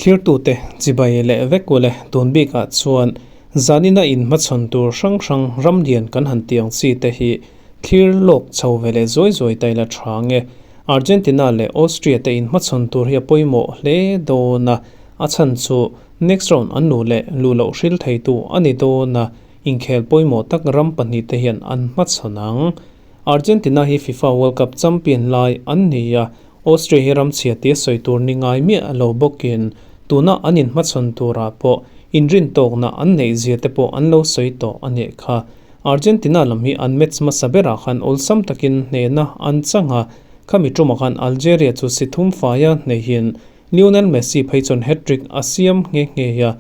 Thlirtute chibai leh vek ule tun bikah chuan zanina inhmachhawn tur hrang hrang ramlian kan han tih ang chi te hi thlir lawk chho ve leh zuai zuai ta ila tha nge. Argentina leh Austria te inhmachhawn tur hi a pawimawh hle dawn a, a chhan chu next round an luh leh luh loh hril theitu a ni dawn a, inkhel pawimawh tak ram pahnihte hian an hmachhawn ang. Argentina hi FIFA World Cup champion lai an ni a, Austria hi ramchhia tia sawi tur ni ngai miah lo bawkin tuna an inhmachhawn turah pawh inrintawkna an neih zia te pawh an lo sawi tawh a nih kha. Argentina lam hi an match hmasa berah khan awlsam takin hnehna an chang a, khami tumah khan Algeria chu si thum faia hneihin Lionel Messi phei chuan hat-trick a siam nghe nghe a,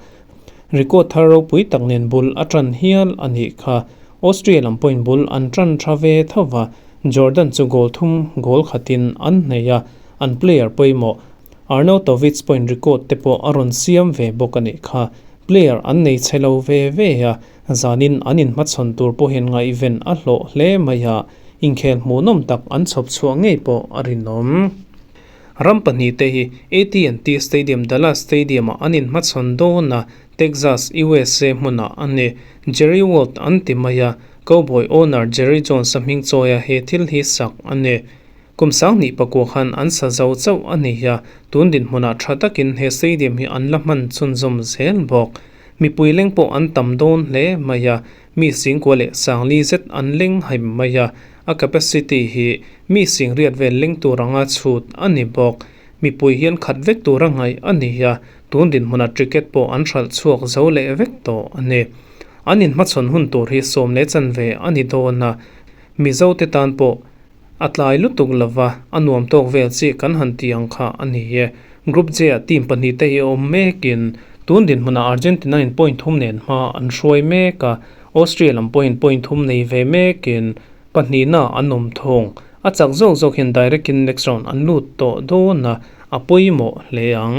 record thar ropui tak nen bul a tan hial a nih kha. Austria lam pawhin bul an tan tha ve tho va, Jordan chu goal thum goal khatin an hnei a, an player pawimawh Arnautovic pawhin record te pawh a rawn siam ve bawk a nih kha. Player an nei chhe lo ve ve a, zanin an inhmachhawn tur pawhin ngaihven a hlawh hle mai a, inkhel hmuhnawm tak an chhawp chhuah ngei pawh a rinawm. Ram pahnihte hi AT&T Stadium Dallas Stadium-ah an inhmachhawn dawn a, Texas, USA hmunah a ni. Jerry World an ti mai a, Cowboy owner Jerry Jones-a hming chawia he thil hi sak a ni. Kum sanghnih pakua khan an sa zo chauh a ni a, tun dinhmunah tha takin he stadium hi an la hman chhunzawm zel bawk. Mipui leng pawh an tam dawn hle mai a, mi singkua leh sangli zet an leng haim mai a, a capacity hi mi singriat vel leng tur anga chhut a ni bawk. Mipui hian khat vek tura ngaih a ni a, tun dinhmunah ticket pawh an hralh chhuak zo leh vek tawh a ni. An inhmachhawn hun tur hi sawm leh chanve a ni dawn a, Mizo te tan pawh a tlai lutuk lova a nuam tawk vel chi kan han ti ang kha a ni e. Group J ah team pahnih te hi a awm mekin tun dinhmunah Argentina in point thum nen hma an hruai mek a, Austria lam pawhin point thum nei ve mekin pahnihna an awm thung. A chak zawk zawk hian direct in next round an lut tawh dawn a, a pawimawh hle ang.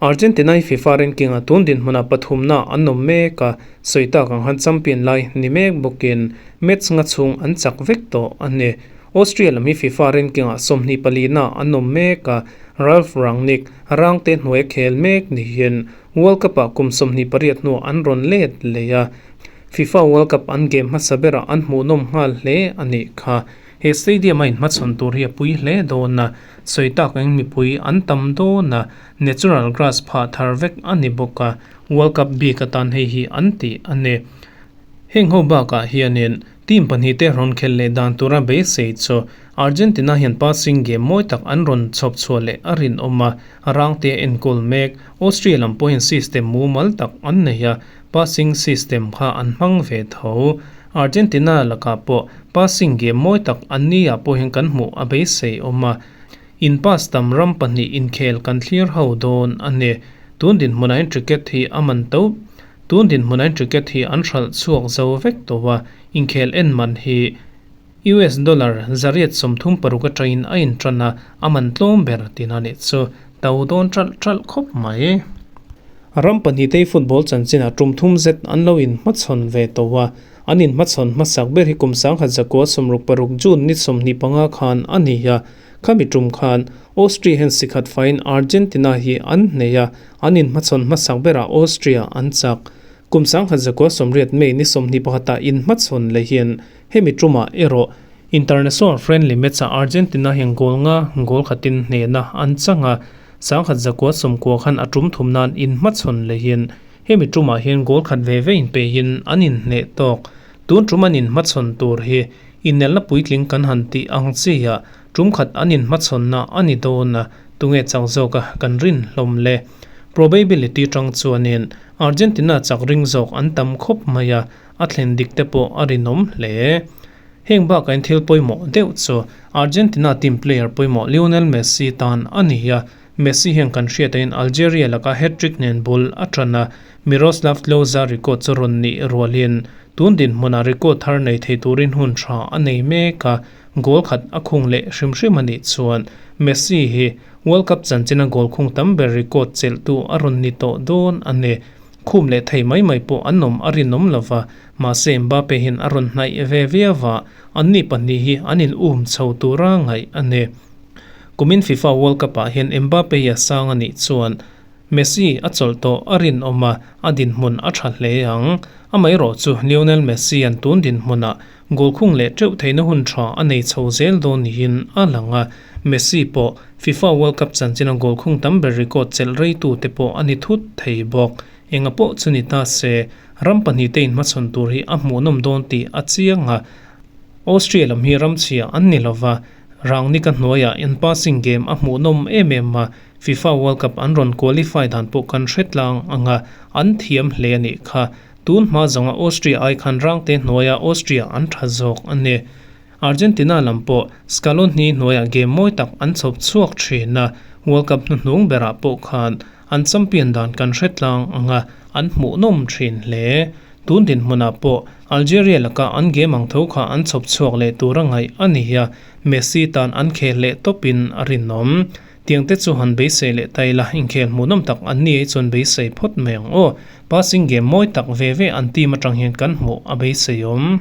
Argentina hi FIFA ranking ah tun dinhmunah pathumna an awm mek a, sawi tak ang han champion lai ni mek bawkin match nga chhung an chak vek tawh a ni. Austria lam hi FIFA ranking ah 24 na an awm mek a, Ralf Rangnick rangte hnuai khel mek niin World Cup ah kum 28 hnuah an rawn let leh a, FIFA World Cup an game hmasa berah an hmuhnawm nghal hle a nih kha. He stadium a inhmachhawn tur hi a pui hle dawn a, sawi tak eng mipui an tam dawn a, natural grass phah thar vek a ni bawk a, World Cup bik atan hei hi an tih a ni. Heng ho bakah hianin team pahnih te rawn khelh leh dan tura beisei chu Argentina hian passing game mawi tak an rawn chhawp chhuah leh a rinawm a, rangte a enkawl mek. Austria lam pawhin system mumal tak an nei a, passing system kha an hmang ve tho. Argentina lakah pawh passing game mawi tak an ni ah pawhin kan hmuh a beisei awm a, in pass tam ram pahnih inkhel kan thlir ho dawn a ni. Tun dinhmunah hian ticket hi a man to Tun dinhmunah hian ticket hi an hralh chhuak zo vek tawh a, inkhel en man hi US dollar 136 atangin a intan a, a man tlawm ber tina nih chu to dawn ṭalh ṭalh khawp mai. Ram pahnihte hi football chanchinah tum thum zet an lo inhmachhawn ve tawh a, an inhmachhawn hmasak ber hi kum 1966 June ni 25 khan a ni a, khami tum khan Austria hian sikhat faiin Argentina hi an hnei a, an inhmachhawn hmasak berah Austria an chak. Kum 1980 May ni 21 inhmachhawn lehin hemi tumah erawh International friendly match-ah Argentina hian goal nga goal khatin hnehna an chang a, 1990 khan a tum thum nan inhmachhawn lehin hemi tumah hian goal khat ve ve inpeihin an inhneh tawk. Tun tum an inhmachhawn tur hi inelna puitling kan han tih ang chiah tum khat an inhmachhawnna a ni dawn a, tunge chak zawka kan rin hlawm le? Probability tang chuanin Argentina chak ring zawk an tam khawp mai a, a thlen dik te pawh a rinawm hle. Heng bakah in thil pawimawh deuh chu Argentina team player pawimawh Lionel Messi tan a ni a, Messi hian kan hriat angin Algeria laka hat-trick nen bul a tan a, Miroslav Klose record chu rawn nih rualin tun dinhmunah record thar nei thei turin hun tha a nei mek a, goal khat a khung leh hrim hrim a nih chuan Messi hi World Cup chanchina goal khung tam ber record chelhtu a rawn ni tawh dawn a ni. Khum leh thei mai mai pawh an awm a rinawm lova, mahse Mbappe hian a rawn hnaih ve viau a, anni pahnih hi an in um chho tura ngaih a ni. Kumin FIFA World Cup ah hian Mbappe hi a sang a nih chuan Messi a chawlh tawh a rinawm a, a dinhmun a tha hle ang. Amaherawhchu Lionel Messi-a'n tun dinhmunah goal khung leh teuh theihna hun tha a nei chho zel dawn niin a lang a, Messi pawh FIFA World Cup chanchina goal khung tam ber record chelh reitute pawh a ni thut thei bawk. Enga pawh chu ni ta se, ram pahnihte inhmachhawn tur hi a hmuhnawm dawn tih a chiang a, Austria lam hi ramchhia an ni lova, Rangnika hnuaiah in passing game a hmuhnawm em em a, FIFA World Cup an rawn qualify dan pawh kan hre tlang ang a, an thiam hle a nih kha. Tun hma zawnga Austria ai khan rangte hnuaiah Austria an tha zawk a ni. Argentina lam pawh Scaloni hnuaiah game mawi tak an chhawp chhuak thin a, World Cup hnuhnung berah pawh khan an champion dan kan hre tlang ang a, an hmuhnawm thin hle. Tun dinhmunah pawh Algeria laka an game ang tho kha an chhawp chhuak leh tur a ngaih a ni a, Messi tan an khel leh tawpin a rinawm. Tiang te chu han beisei leh ta ila, inkhel hmuhnawm tak an ni ei chuan beisei phawt mai ang aw. Passing game mawi tak ve ve an team atang hian kan hmuh a beisei awm.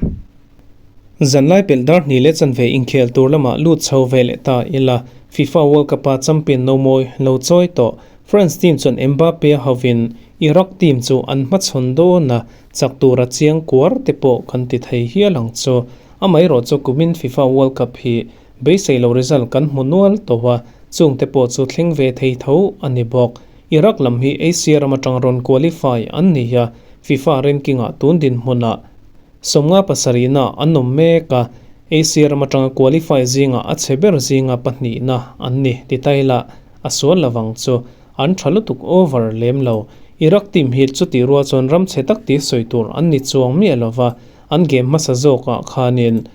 Zanlai pelh dar hnih leh chanve inkhel tur lamah lut chho ve leh ta ila, FIFA World Cup-a champion no mawi lo chawi tawh France team chuan Mbappe hovin Iraq team chu an hmachhawn dawn a, chak tura chiang kuar te pawh kan ti thei hial ang chu. Amaherawh chu kumin FIFA World Cup hi beisei lo result kan hmu nual tawh a, chung te pawh chu thleng ve thei tho a ni bawk. Iraq lam hi Asia ram atang rawn qualify an ni a, FIFA ranking-ah tun dinhmunah 50 pasarihna an awm mek a, Asia ram atanga qualify zingah a chhe ber zinga pahnihna an ni ti ta ila a sual lovang chu an tha lutuk over lem lo. Iraq team hi chutih rual chuan ram chhe tak tih sawi tur an ni chuang miah lova, an game hmasa zawkah khanin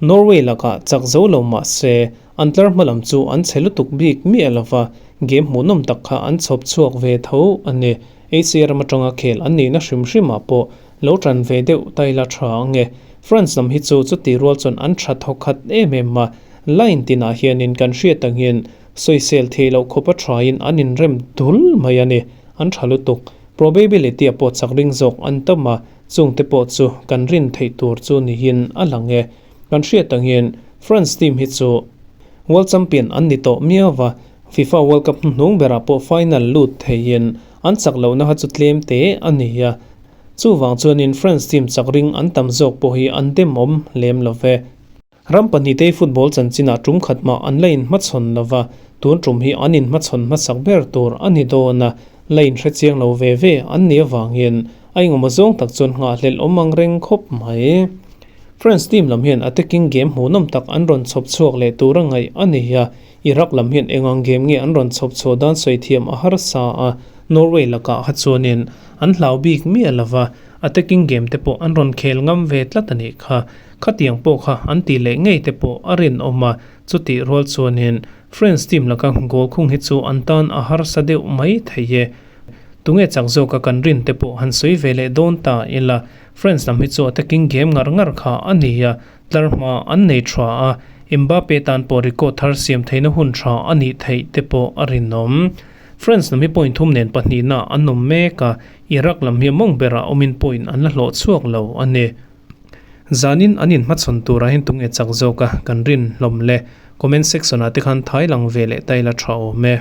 Norway lakah chak zo lo mah se an tlar hma lam chu an chhe lutuk bik miah lova, game hmuhnawm tak kha an chhawp chhuak ve tho a ni. Asia ram atanga khel an nihna hrim hrimah pawh Lo ṭan ve deuh ta ila ṭha ang e. France lam hi chu chuti rual chuan an ṭha thawk khat em em a, line tinah hianin kan hriat angin sawisel theih loh khawpa ṭhain an inrem dul mai a ni. An ṭha lutuk. Probability-a pawh chak ring zawk an tam a, chungte pawh chu kan rin theih tur chu niin a lang e. Kan hriat angin France team hi chu World Champion an ni tawh miau va, FIFA World Cup hnuhnung berah pawh final lut theiin an chak lohna kha chu tlem te a ni a. Chuvang chuanin France team chak ring an tam zawk pawh hi an demawm lem lo ve. Ram pahnitei football chanchinah tum khat mah an la inhmachhawn lo va, tun tum hi an inhmachhawn hmasak ber tur a ni dawn a, la inhrechiang lo ve ve an nih avangin a engemaw zawng tak chuan nghahhlelh awm ang reng khawp mai. France team lam hian attacking game hmuhnawm tak an rawn chhawp chhuak leh tur a ngaih a ni a, Iraq lam hian engang game nge an rawn chhawp chhuah dan sawi thiam a harsa a, Norway lakah kha chuanin an hlau bik miah lova, attacking game te pawh an rawn khel ngam ve tlat a nih kha. Khatiang pawh kha an tih leh ngei te pawh a rinawm a, chutih rual chuanin France team laka goal khung hi chu an tan a harsa deuh mai thei e. Tunge chak zawka kan rin te pawh han sawi ve leh dawn ta ila, France lam hi chu attacking game ngar ngar kha a ni a, Tlar hma an nei tha a, Mbappe tan pawh record thar siam theihna hun tha a nih theih te pawh a rinawm. France lam hi point thum nen pahnihna an awm mek a, Iraq lam hi a mawng berah awmin point an la hlawh chhuak lo a ni. Zanin an inhmachhawn turah hian tunge chak zawk a kan rin hlawm le? Comment section ah te khan thai lang ve leh ta ila tha awm e.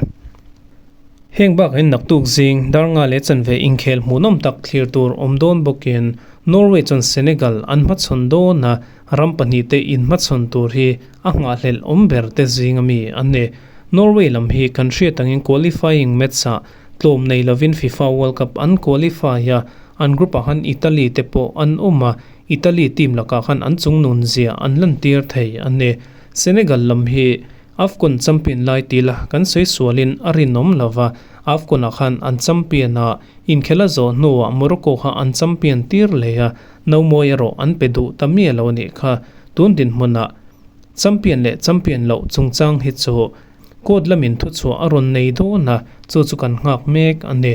Heng bakah hian naktuk zing dar nga leh chanve inkhel hmuhnawm tak thlir tur awm dawn bawkin Norway chuan Senegal an hmachhawn dawn a, ram pahnihte inhmachhawn tur hi a nghahhlelh awm ber te zing ami an ni. Norway lam hi kan hriat angin qualifying match-ah tlawm nei lovin FIFA World Cup an qualify a, an group-ah khan Italy te pawh an awm a, Italy team lakah khan an chungnun zia an lantir thei a ni. Senegal lam hi Afcon champion lai tila kan sawi sualin a rinawm lo va, Afcon-ah khan an champion a, inkhel a zawh hnuah Morocco kha an champion tir leh a, nomawi erawh an pe duh ta miah lo a nih kha. Tun dinhmunah champion leh champion loh chungchang hi chu court lamin thuchhuah a rawn nei dawn a, chu chu kan nghak mek a ni.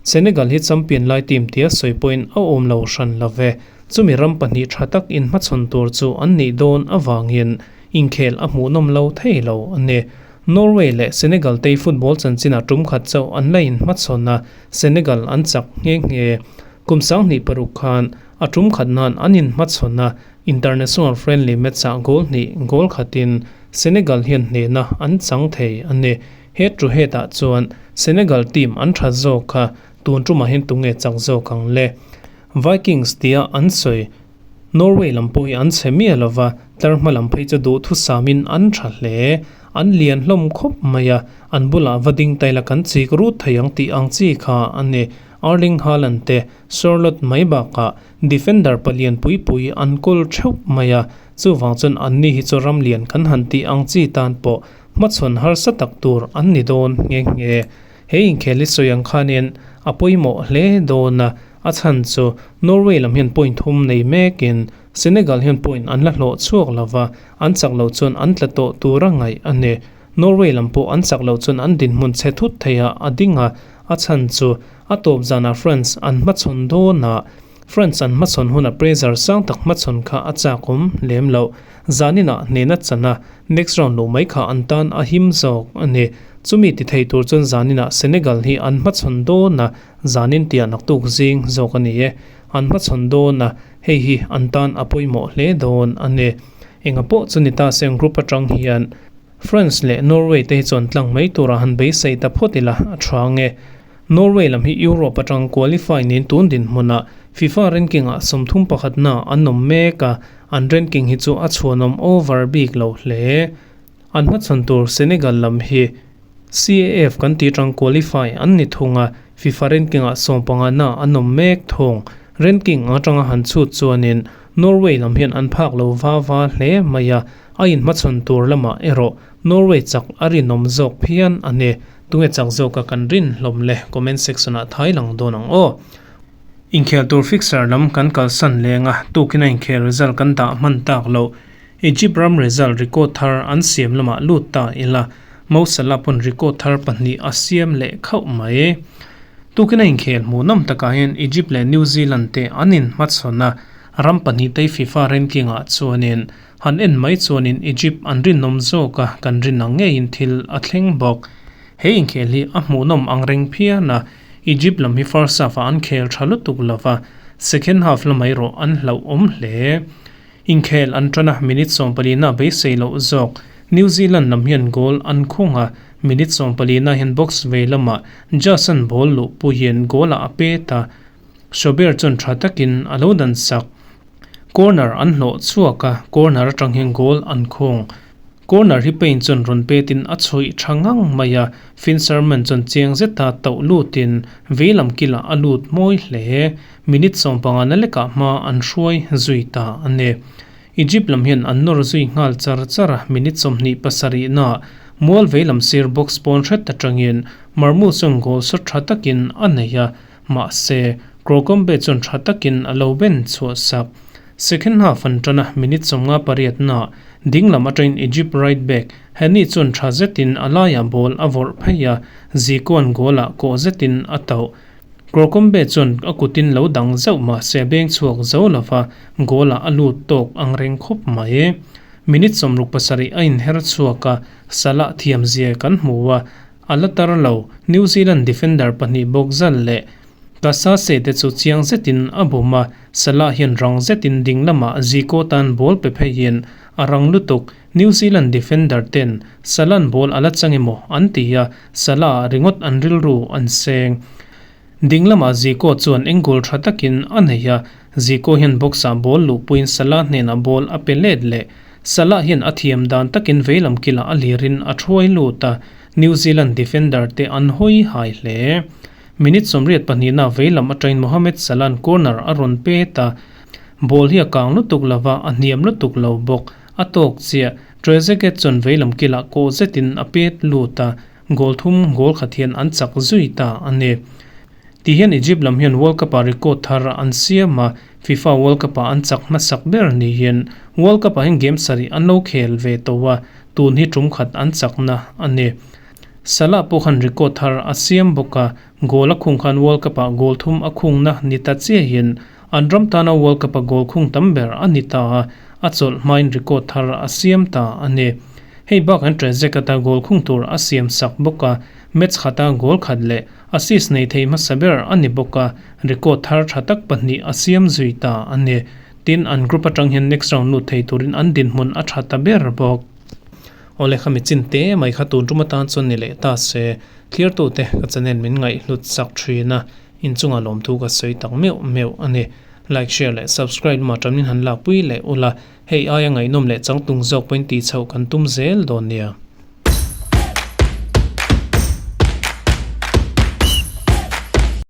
Senegal hi champion lai team tia sawi pawhin a awm lo hran lo ve. Chumi ram pahnih tha tak inhmachhawn tur chu an nih dawn avangin Inkhel a hmuhnawm lo thei lo a ni. Norway leh Senegal te football chanchinah tum khat chauh an la inhmachhawn a, Senegal an chak nghe nghe. Kum 2006 khan a tum khat nan an inhmachhawn a, international friendly match-ah goal hnih goal khatin Senegal hian hnehna an chang thei a ni. Head to head ah chuan Senegal team an tha zawk a, tun tumah hian tunge chak zawk ang le? Vikings tia an sawi Norway lam pawh hi an chhe miah lova, tlar hma lam phei chu duhthusamin an tha hle. An lian hlawm khawp mai a, an bulah va ding ta ila kan chik rut thei ang tih ang chi kha a ni. Erling Haaland te Sorloth mai bakah defender palian pui pui an kawl theuh mai a, chuvang chuan anni hi chu ram lian kan han tih ang chi tan pawh hmachhawn harsa tak tur an ni dawn nghe nghe. He inkhel hi sawi ang khanin a pawimawh hle dawn a, a chhan chu Norway lam hian point thum nei mekin Senegal hian point an la hlawh chhuak lo va, an chak loh chuan an tla tawh tur a ngaih a ni. Norway lam pawh an chak loh chuan an dinhmun chhe thut theiah a ding a, a chhan chu a tawp zanah France an hmachhawn dawn a, France an hmachhawn huna pressure sang tak hmachhawn kha a chak awm lem loh. Zaninah hnehna chana next round luh mai kha an tan a him zawk a ni. Chumi ti thei tur chuan zaninah Senegal hi an hmachhawn dawn a, zanin tiah naktuk zing zawk a ni e. An hmachhawn dawn a, hei hi an tan a pawimawh hle dawn a ni. Enga pawh chu ni ta se group atang hian France leh Norway te hi chuan tlang mai turah han beisei ta phawt ila a tha nge. Norway lam hi Europe atang qualify niin tun dinhmunah FIFA ranking ah 31 na an awm mek a, an ranking hi chu a chhuanawm over bik lo hle. An hmachhawn tur Senegal lam hi CAF kan tih atang qualify an ni thung a, FIFA ranking ah 15 na an awm mek thung. Ranking atanga han chhut chuanin Norway lam hian an phak lo va va hle mai a, a inhmachhawn tur lamah erawh Norway chak a rinawm zawk phian a ni. Tunge chak zawka kan rin hlawm le comment section ah thai lang dawn ang aw. Inkhel tur fixer lam kan kalsan leng a, tukin a inkhel result kan dah hman tak loh. Egypt ram result record thar an siam lamah lut ta ila, Mo Salah pawn record thar pahnih a siam leh khauh mai. Tukin a inkhel hmuh nawm takah hian Egypt leh New Zealand te an inhmachhawn a, ram pahnih te FIFA ranking ah chuanin han en mai chuanin Egypt an rinawm zawk a, kan rin ang ngeiin thil a thleng bawk. He inkhel hi a hmuhnawm ang reng phian a, Egypt lam hi first half ah an khel tha lutuk lova, second half lamah erawh an hlauhawm hle. Inkhel an tan a, minute 14 na beisei loh zawk. New Zealand lam hian goal an khung a, minute 14 na hian box vei lamah Jason ball luh puiin goal ah a pet a, Shober chuan tha takin a lo dan sak. Corner an hlawh chhuak a, corner atang hian goal an khung. Corner hi Payne chuan rawn petin a chhuih tha ngang mai a, Finn Sherman chuan chiang zeta tauh lutin vei lam kilah a lut mawi hle. Minute 15 na lekah hma an hruai zui ta a ni. Egypt lam hian an nawr zui nghal char char a, minute 27 na mual vei lam sir box pawn hret atangin Marmoush chuan goal shot tha takin a nei a, mahse Crocombe chuan tha takin a lo ben chhuah sak. Second half an tan a, minute 58 na ding lam atangin Egypt right back Hany chuan tha zetin a laiah ball a vawrh phei a, Zico-a'n goal ah kawh zetin a tauh. Crocombe chuan a kutin lo dang zauh mahse beng chhuak zo lova goal ah a lut tawk ang reng khawp mai. Minute 67 a inher chhuak a, Salah thiam zia kan hmu a, a la tar lo. New Zealand defender pahnih bawk zal leh Kasase te chu chiang zetin a bum a, Salah hian rang zetin ding lamah Zico tan ball pe pheiin a rang lutuk. New Zealand defender ten Salah-a'n ball a la chang emaw an ti a, Salah ringawt an rilru an seng. Ding lamah Zico chuan eng goal tha takin a nei a, Zico hian box-ah ball luhpuiin Salah hnenah ball a pe let leh. Salah hian a thiam dan takin veilam kilah a lirin a thuai lut a, New Zealand defender te an hawi hai hle. Minute 82 na veilam atangin Mohamed Salah-a'n corner a rawn pet a, ball hi a kang lutuk lova, a hniam lutuk lo bawk. A tawk chiah, Trezeguet chuan veilam kilah kawh zetin a pet lut a, goal thum goal khat hian an chak zui ta a ni. Ti hian Egypt lam hian World Cup-ah record thar an siam a, FIFA World Cup-ah an chak hmasak ber niin World Cup-ah hian game sarih an lo khel ve tawh a, tun hi tum khat an chakna a ni. Salah pawh khan record thar a siam bawk a, goal a khung khan World Cup-ah goal thum a khungna ni ta chiahin an ram tana World Cup-a goal khung tam ber a ni ta a, a chawlh hmain record thar a siam ta a ni. Hei bak an Trezeguet-a goal khung tur a siam sak bawk a, match khata goal khat leh assist nei thei hmasa ber a ni bawk a, record thar tha tak pahnih a siam zui ta a ni. Tin, an group atang hian next round lut thei turin an dinhmun a tha ta ber bawk. Awle khami chin te mai kha tun tum atan chuan ni leh ta se, thlirtute ka channel min ngaihhlut chak thin a, inchunga lawmthu ka sawi tak meuh meuh a ni. Like, share leh subscribe lamah tan min han lakpui leh ula, hei aia ngaihnawm leh changtlung zawk pawhin tih chhoh kan tum zel dawn nia.